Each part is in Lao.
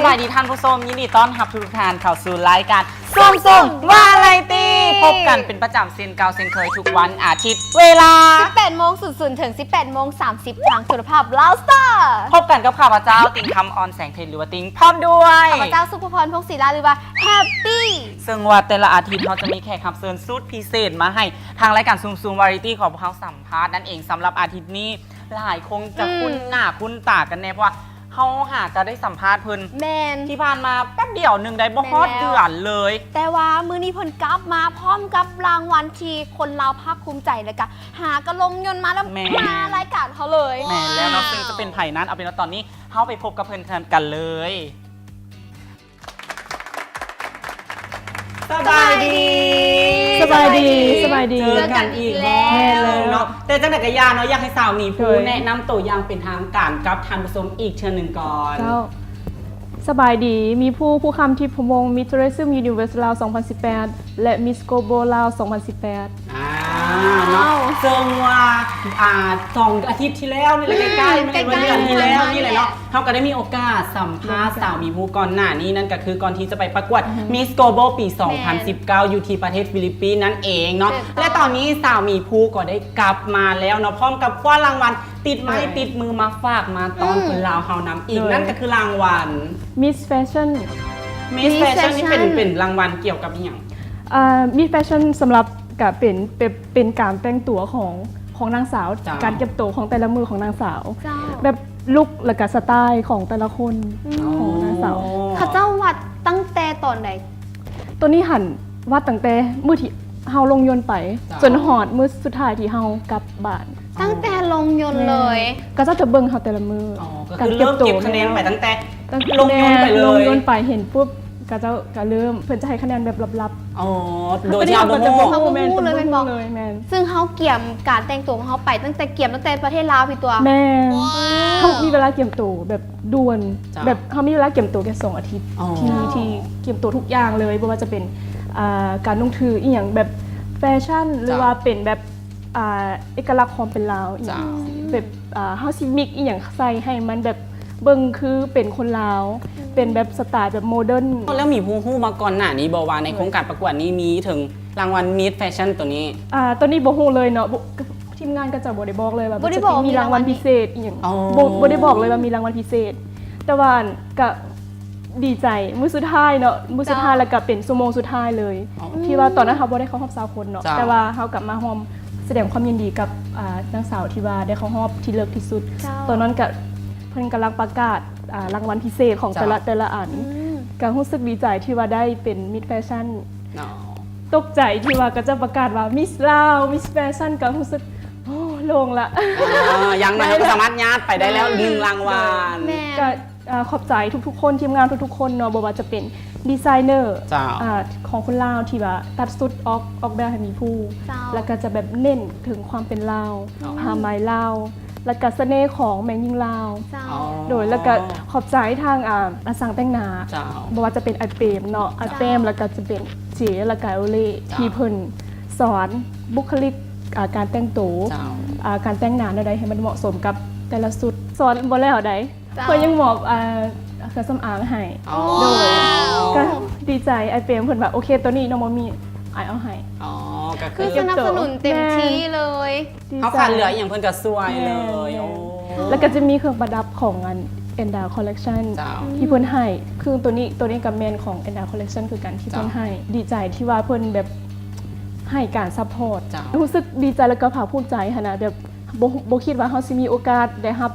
ສະບາຍດີທ່ານຜູ້ຊົມ, ຍິນດີຕ້ອນຮັບທຸກໆທ່ານເຂົ້າສູ່ລາຍການຊຸມຊຸມວາໄຣຕີ ພົບກັນເປັນປະຈຳເຊັ່ນເກົ່າເຊັ່ນເຄີຍທຸກວັນອາທິດ ເວລາ ສິບແປດໂມງສູນສູນ ເຖິງ ສິບແປດໂມງສາມສິບ ທາງໂທລະພາບລາວສະຕາ. ພົບກັນກັບຂ້າພະເຈົ້າ ຕິງຄຳ ອອນແສງເພັດ ຫຼືວ່າຕິງ ພ້ອມດ້ວຍ ຂ້າພະເຈົ້າ ສຸພະພອນ ພົງສີລາ ຫຼືວ່າແຮັບປີ້ ເຊິ່ງວ່າແຕ່ລະອາທິດເຮົາຈະມີແຂກຮັບເຊີນສຸດພິເສດມາໃຫ້ທາງລາຍການຊຸມຊຸມວາໄຣຕີຂອງພວກເຮົາສຳພາດນັ້ນເອງ. ສຳລັບອາທິດນີ້ ຫຼາຍຄົນຈະ ອືມ ຄຸ້ນໜ້າຄຸ້ນຕາກັນແນ່ ເພາະວ່າ ເຮົາຫາກະໄດ້ສຳພາດເພິ່ນ ແມ່ນ ທີ່ຜ່ານມາແປັບດຽວໜຶ່ງໄດ້ ບໍ່ຮອດເດືອນເລີຍ ແຕ່ວ່າມື້ນີ້ເພິ່ນກັບມາພ້ອມກັບລາງວັນທີ່ຄົນລາວພາກພູມໃຈ ແລ້ວກະຫາກະລົງຍົນມາ ແລ້ວ ແມ່ນ ມາລາຍການເຮົາເລີຍ. ແມ່ນແລ້ວເນາະ ເຊິ່ງຈະເປັນໃຜນັ້ນ ເອົາເປັນວ່າຕອນນີ້ເຮົາໄປພົບກັບເພິ່ນກັນເລີຍ. ສະບາຍດີ ສະບາຍດີ ສະບາຍດີ ເຈີກັນອີກແລ້ວເນາະ. ແຕ່ຈັ່ງໃດກະຢ່າເນາະ ຢາກໃຫ້ສາວໝີພູ ໂດຍ ແນະນຳໂຕຢ່າງເປັນທາງການກັບທ່ານຜູ້ຊົມອີກເທື່ອໜຶ່ງກ່ອນ. ເຈົ້າ ສະບາຍດີ ໝີພູ ພູຄຳ ທິບພະວົງ Miss Tourism Universe ລາວ ສອງພັນສິບແປດ ແລະ Miss Global ລາວ ສອງພັນສິບແປດ. ອ່າ ເນາະ ເຊິ່ງວ່າ ອ່າ ສອງອາທິດທີ່ແລ້ວນີ້ແຫຼະ ໃກ້ໆ ໃກ້ໆ ເດືອນທີ່ແລ້ວນີ້ແຫຼະເນາະ ເຮົາກະໄດ້ມີໂອກາດສຳພາດສາວໝີພູກ່ອນໜ້ານີ້ ນັ້ນກະຄືກ່ອນທີ່ຈະໄປປະກວດ Miss Global ປີສອງພັນສິບເກົ້າ ຢູ່ທີ່ປະເທດຟີລິບປິນນັ້ນເອງເນາະ. ແລະຕອນນີ້ສາວໝີພູກໍໄດ້ກັບມາແລ້ວເນາະ ພ້ອມກັບຄວ້າລາງວັນຕິດໄມ້ຕິດມືມາຝາກມາຕ້ອນຄົນລາວເຮົານຳອີກ ນັ້ນກະຄືລາງວັນ Miss Fashion. Miss Fashion ນີ້ເປັນ ເປັນລາງວັນກ່ຽວກັບອີ່ຫຍັງ? ເອີ Miss Fashion ສຳລັບ ກະເປັນ ເປັນ ເປັນການແຕ່ງຕົວຂອງ ຂອງນາງສາວ ເຈົ້າ ການກຽມໂຕຂອງແຕ່ລະມື້ຂອງນາງສາວ ເຈົ້າ ແບບລຸກ ແລ້ວກະສະໄຕຂອງແຕ່ລະຄົນ ອືມ ຂອງນາງສາວ. ເຂົາເຈົ້າວັດຕັ້ງແຕ່ຕອນໃດ? ໂຕນີ້ຫັ້ນ ວັດຕັ້ງແຕ່ມື້ທີ່ເຮົາລົງຍົນໄປ ເຈົ້າ ຈົນຮອດມື້ສຸດທ້າຍທີ່ເຮົາກັບບ້ານ. ຕັ້ງແຕ່ລົງຍົນເລີຍ ແມ່ນ ເຂົາເຈົ້າຈະເບິ່ງເຮົາແຕ່ລະມື້ ອໍ ກະຄືເລີ່ມເກັບຄະແນນໄປຕັ້ງແຕ່ ຕັ້ງແຕ່ລົງຍົນໄປເລີຍ ລົງຍົນໄປເຫັນປຸບ ເຂົາເຈົ້າກະເລີ່ມ ເພິ່ນຈະໃຫ້ຄະແນນແບບລັບໆ. ອໍ ໂດຍທີ່ເຮົາບໍ່ຮູ້ ເຮົາບໍ່ຮູ້ເລີຍແມ່ນບໍ່? ແມ່ນ ເຊິ່ງເຮົາກຽມການແຕ່ງຕົວຂອງເຮົາໄປຕັ້ງແຕ່ ກຽມຕັ້ງແຕ່ປະເທດລາວພີ້ຕົວະ. ແມ່ນ ເຮົາມີເວລາກຽມໂຕແບບດ່ວນ ເຈົ້າ ແບບເຮົາມີເວລາກຽມໂຕແຄ່ສອງອາທິດ ອໍ ທີ່ ທີ່ກຽມໂຕທຸກຢ່າງເລີຍ ບໍ່ວ່າຈະເປັນ ອ່າ ການນຸ່ງຖືອີ່ຫຍັງແບບແຟຊັ່ນ ຫຼືວ່າເປັນແບບ ອ່າ ເອກະລັກຄວາມເປັນລາວອີ່ຫຍັງ ເຈົ້າ ແບບ ອ່າ ເຮົາຊິມິກອີ່ຫຍັງໃສ່ໃຫ້ມັນແບບເບິ່ງຄືເປັນຄົນລາວ ເປັນແບບສະໄຕແບບໂມເດີນ. ແລ້ວໝີພູຮູ້ມາກ່ອນໜ້ານີ້ບໍ່ວ່າໃນໂຄງການປະກວດນີ້ມີເຖິງລາງວັນ Miss Fashion ໂຕນີ້? ອ່າ ໂຕນີ້ບໍ່ຮູ້ເລີຍເນາະ ບໍ່ ທີມງານກະຈະບໍ່ໄດ້ບອກເລີຍວ່າ ບໍ່ໄດ້ບອກວ່າມີລາງວັນພິເສດອີ່ຫຍັງ ບໍ່ ບໍ່ໄດ້ບອກເລີຍວ່າມີລາງວັນພິເສດ ແຕ່ວ່າກະ ດີໃຈ ມື້ສຸດທ້າຍເນາະ ມື້ສຸດທ້າຍ ເຈົ້າ ແລ້ວກະເປັນຊົ່ວໂມງສຸດທ້າຍເລີຍ ອໍ ທີ່ວ່າຕອນນັ້ນເຮົາບໍ່ໄດ້ເຂົ້າຮອບຊາວຄົນເນາະ ເຈົ້າ ແຕ່ວ່າເຮົາກະມາຮ່ວມສະແດງຄວາມຍິນດີກັບ ອ່າ ນາງສາວທີ່ວ່າໄດ້ເຂົ້າຮອບທີ່ເລີກທີ່ສຸດ ເຈົ້າ ຕອນນັ້ນກະເພິ່ນກຳລັງປະກາດ ອ່າ ລາງວັນພິເສດຂອງ ເຈົ້າ ແຕ່ລະ ແຕ່ລະອັນ ອືມ ກະຮູ້ສຶກດີໃຈທີ່ວ່າໄດ້ເປັນ Miss Fashion ເນາະ ຕົກໃຈທີ່ວ່າເຂົາເຈົ້າປະກາດວ່າ Miss ລາວ Miss Fashion ກະຮູ້ສຶກ ໂອ້ ໂລ່ງລະ ຢ່າງໜ້ອຍເຮົາກະສາມາດຍາດໄປໄດ້ແລ້ວ ໂດຍ ໜຶ່ງລາງວັນ ແມ່ນ ກະ ເອີ ຂອບໃຈທຸກໆຄົນ ທີມງານທຸກໆຄົນເນາະ ບໍ່ວ່າຈະເປັນດີໄຊເນີ ເຈົ້າ ອາ ຂອງຄົນລາວທີ່ວ່າຕັດຊຸດອອກ ອອກແບບໃຫ້ໝີພູ ເຈົ້າ ແລ້ວກະຈະແບບເນັ້ນເຖິງຄວາມເປັນລາວ ອໍ ຜ້າໄໝລາວ ແລ້ວກະສະເໜ່ຂອງແມ່ຍິງລາວ ເຈົ້າ ອໍ ໂດຍ ແລ້ວກະຂອບໃຈທາງ ອາ ອາ ຊ່າງແຕ່ງໜ້າ ເຈົ້າ ບໍ່ວ່າຈະເປັນອ້າຍເປມເນາະ ອ້າຍເປມ ເຈົ້າ ແລ້ວກະຈະເປັນເຈ ແລ້ວກະໂອເລ ເຈົ້າ ທີ່ເພິ່ນສອນບຸກຄະລິກ ອາ ການແຕ່ງໂຕ ເຈົ້າ ອາ ການແຕ່ງໜ້າແນວໃດໃຫ້ມັນເໝາະສົມກັບແຕ່ລະຊຸດ ສອນບໍ່ແລ້ວໃດ ເຈົ້າ ເພິ່ນຍັງມອບ ອ່າ ເຄື່ອງສຳອາງໃຫ້ ອໍ ໂດຍ ກະດີໃຈ ອ້າຍເປມເພິ່ນວ່າ ໂອເຄ ໂຕນີ້ນ້ອງບໍ່ມີ ອ້າຍເອົາໃຫ້ ອໍ ກະຄື ຄືສະໜັບສະໜູນເຕັມທີ່ເລີຍ ດີໃຈ ເຮົາຂາດເຫຼືອອີ່ຫຍັງເພິ່ນກະຊ່ວຍເລີຍ ແມ່ນ ໂອ້ ແລ້ວກະຈະມີເຄື່ອງປະດັບຂອງອັນ Anda Collection ເຈົ້າ ທີ່ເພິ່ນໃຫ້ ຄືໂຕນີ້ ໂຕນີ້ກະແມ່ນຂອງ Anda Collection ຄືກັນທີ່ເພິ່ນໃຫ້ ເຈົ້າ ດີໃຈທີ່ວ່າເພິ່ນແບບໃຫ້ການຊັບພອດ ເຈົ້າ ຮູ້ສຶກດີໃຈ ແລ້ວກະພາກພູມໃຈຫັ້ນນະ ແບບ ບໍ່ ບໍ່ຄິດວ່າເຮົາຊິມີໂອກາດໄດ້ຮັບ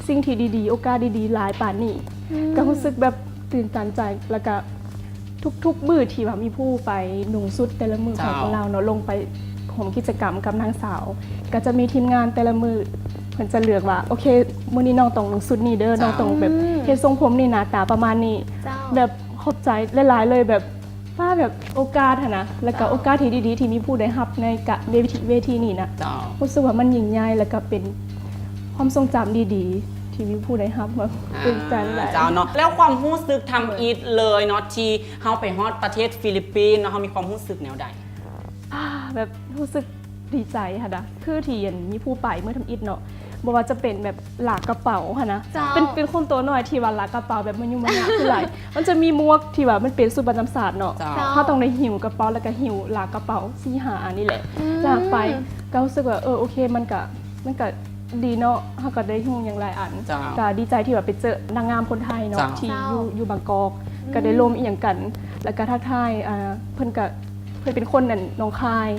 ສິ່ງທີ່ດີໆ ໂອກາດດີໆ ຫຼາຍປານນີ້ ອືມ ກະຮູ້ສຶກແບບຕື່ນຕັນໃຈ ແລ້ວກະທຸກໆມື້ທີ່ວ່າມີຜູ້ໄປນຸ່ງຊຸດແຕ່ລະມື້ຂອງ ເຈົ້າ ຄົນລາວເນາະ ລົງໄປຮ່ວມກິດຈະກຳກັບນາງສາວ ກະຈະມີທີມງານແຕ່ລະມື້ເພິ່ນຈະເລືອກວ່າ ໂອເຄ ມື້ນີ້ນ້ອງຕ້ອງນຸ່ງຊຸດນີ້ເດີ ເຈົ້າ ນ້ອງຕ້ອງແບບ ອືມ ເຮັດຊົງຜົມນີ້ ໜ້າຕາປະມານນີ້ ເຈົ້າ ແບບຂອບໃຈຫຼາຍໆເລີຍ ແບບ ປ້າ ແບບໂອກາດຫັ້ນນະ ແລ້ວກະ ເຈົ້າ ໂອກາດທີ່ດີໆ ທີ່ມີຜູ້ໄດ້ຮັບໃນກະ ເວທີ ເວທີນີ້ນະ ເຈົ້າ ຮູ້ສຶກວ່າມັນຍິ່ງໃຫຍ່ ແລ້ວກະເປັນຄວາມຊົງຈຳດີໆ ທີ່ມີຜູ້ໄດ້ຮັບ ແບບ ອ່າ ຕື່ນຕັນຫຼາຍ ເຈົ້າເນາະ. ແລ້ວຄວາມຮູ້ສຶກທຳອິດເລີຍເນາະ ທີ່ເຮົາໄປຮອດປະເທດຟີລິບປິນເນາະ ເຮົາມີຄວາມຮູ້ສຶກແນວໃດ? ອ່າ ແບບຮູ້ສຶກດີໃຈຫັ້ນນະ ຄືທີ່ ອັນ ມີຜູ້ໄປມື້ທຳອິດເນາະ ບໍ່ວ່າຈະເປັນແບບລາກກະເປົາຫັ້ນນະ ເຈົ້າ ເປັນ ເປັນຄົນຕົວນ້ອຍທີ່ວ່າລາກກະເປົາແບບມາຫຍຸ້ງມາຍາກຄືຫຼາຍ ມັນຈະມີໝວກທີ່ວ່າມັນເປັນຊຸດປະຈຳຊາດເນາະ ເຈົ້າ ເຈົ້າ ເຮົາຕ້ອງໄດ້ຫິ້ວກະເປົາ ແລ້ວກະຫິ້ວລາກກະເປົາສີ່ຫ້າອັນນີ້ແຫຼະ ອືມ ລາກໄປ ກໍຮູ້ສຶກວ່າ ເອີ ໂອເຄ ມັນກະ ມັນກະດີເນາະ ເຮົາກະໄດ້ຮູ້ຫຍັງຫຼາຍອັນ ເຈົ້າ ກະດີໃຈທີ່ວ່າໄປເຈີນາງງາມຄົນໄທເນາະ ເຈົ້າ ທີ່ ເຈົ້າ ຢູ່ ຢູ່ບາງກອກ ອືມ ກະໄດ້ລົມອີ່ຫຍັງກັນ ແລ້ວກະທັກທາຍ ອ່າ ເພິ່ນກະ ເພິ່ນເປັນຄົນນັ້ນໜອງຄາຍ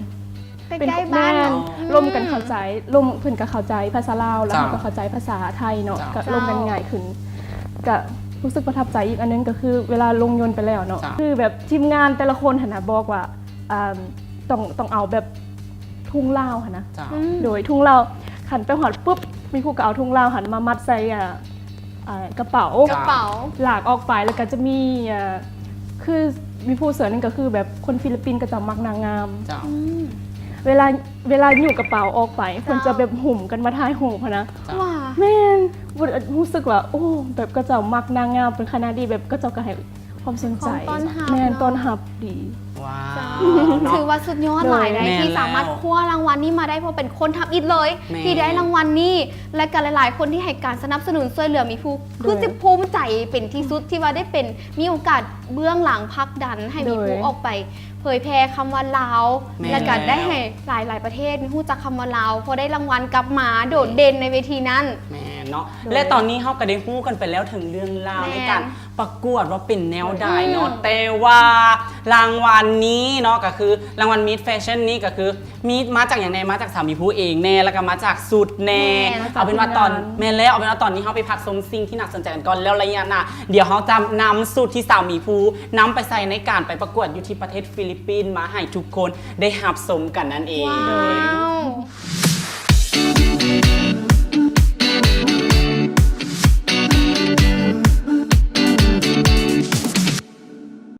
ໃກ້ໆບ້ານ ແມ່ນ ອືມ ລົມກັນເຂົ້າໃຈ ລົມ ເພິ່ນກໍເຂົ້າໃຈພາສາລາວ ແລ້ວ ເຈົ້າ ເຮົາກໍເຂົ້າໃຈພາສາໄທເນາະ ເຈົ້າ ກໍລົມກັນ ເຈົ້າ ງ່າຍຂຶ້ນ ກໍຮູ້ສຶກປະທັບໃຈອີກອັນໜຶ່ງ ກໍຄືເວລາລົງຍົນໄປແລ້ວເນາະ ເຈົ້າ ຄືແບບທີມງານແຕ່ລະຄົນຫັ້ນນະບອກວ່າ ອ່າ ຕ້ອງ ຕ້ອງເອົາແບບທຸງລາວຫັ້ນນະ ເຈົ້າ ອືມ ໂດຍທຸງລາວ ຄັນໄປຮອດປຶບ ມີຜູ້ກໍເອົາທຸງລາວຫັ້ນມາມັດໃສ່ ອ່າ ອ່າ ກະເປົາ ກະເປົາ ລາກອອກໄປ ແລ້ວກໍຈະມີ ອ່າ ຄືມີຜູ້ສ່ວນໜຶ່ງກໍຄືແບບຄົນຟີລິບປິນ ເຂົາເຈົ້າມັກນາງງາມ ເຈົ້າ ອືມ ເວລາ ເວລາຫິ້ວກະເປົາອອກໄປ ເຈົ້າ ເພິ່ນຈະແບບຫຸ້ມກັນມາຖ່າຍຮູບຫັ້ນນະ ເຈົ້າ ວ່າ ແມ່ນ ຮູ້ສຶກວ່າ ໂອ້ ແບບເຂົາເຈົ້າມັກນາງງາມເປັນຂະໜາດທີ່ແບບເຂົາເຈົ້າກໍໃຫ້ຄວາມສົນໃຈ ຄວາມຕ້ອນຮັບ ແມ່ນ ເນາະ ຕ້ອນຮັບດີ ວ້າ ເຈົ້າ ວເນາະ ຖືວ່າສຸດຍອດຫຼາຍໃດ ແມ່ນ ທີ່ສາມາດ ແລ້ວ ຄວ້າລາງວັນນີ້ມາໄດ້ ເພາະເປັນຄົນທຳອິດເລີຍ ແມ່ນ ທີ່ໄດ້ລາງວັນນີ້ ແລະກໍຫຼາຍໆຄົນທີ່ໃຫ້ການສະໜັບສະໜູນຊ່ວຍເຫຼືອມີຜູ້ ໂດຍ ຄືຊິພູມໃຈເປັນທີ່ສຸດທີ່ວ່າໄດ້ເປັນ ມີໂອກາດເບື້ອງຫຼັງຜັກດັນໃຫ້ມີຜູ້ ໂดย ອອກໄປເຜີຍແຜ່ຄຳວ່າລາວ ແມ່ນ ແລະກໍໄດ້ໃຫ້ຫຼາຍໆປະເທດມີຮູ້ຈັກຄຳວ່າລາວ ເພາະໄດ້ລາງວັນກັບມາໂດດເດັ່ນໃນເວທີນັ້ນ ແມ່ນເນາະ ໂດຍ ແລະຕອນນີ້ເຮົາກໍໄດ້ຮູ້ກັນໄປແລ້ວເຖິງເລື່ອງລາວ ແມ່ນ ໃນການປະກວດວ່າເປັນແນວໃດເນາະ ອືມ ແຕ່ວ່າລາງວັນນີ້ເນາະ ກໍຄືລາງວັນ Miss Fashion ນີ້ກໍຄືມີມາຈາກຫຍັງແດ່ ມາຈາກສາວໝີພູເອງແດ່ ແລ້ວກໍມາຈາກຊຸດແດ່ ແມ່ນ ເອົາເປັນວ່າຕອນ ຈາກທີມງານ ແມ່ນແລ້ວ ເອົາເປັນວ່າຕອນນີ້ເຮົາໄປພັກຊົມສິ່ງທີ່ໜ້າສົນໃຈກັນກ່ອນ ແລ້ວໄລຍະໜ້າ ດຽວເຮົາຈະນຳຊຸດທີ່ສາວໝີພູນຳໄປໃສ່ໃນການໄປປະກວດຢູ່ທີ່ປະເທດຟີລິບປິນ ມາໃຫ້ທຸກຄົນໄດ້ຮັບຊົມກັນນັ້ນເອງ ວ້າວ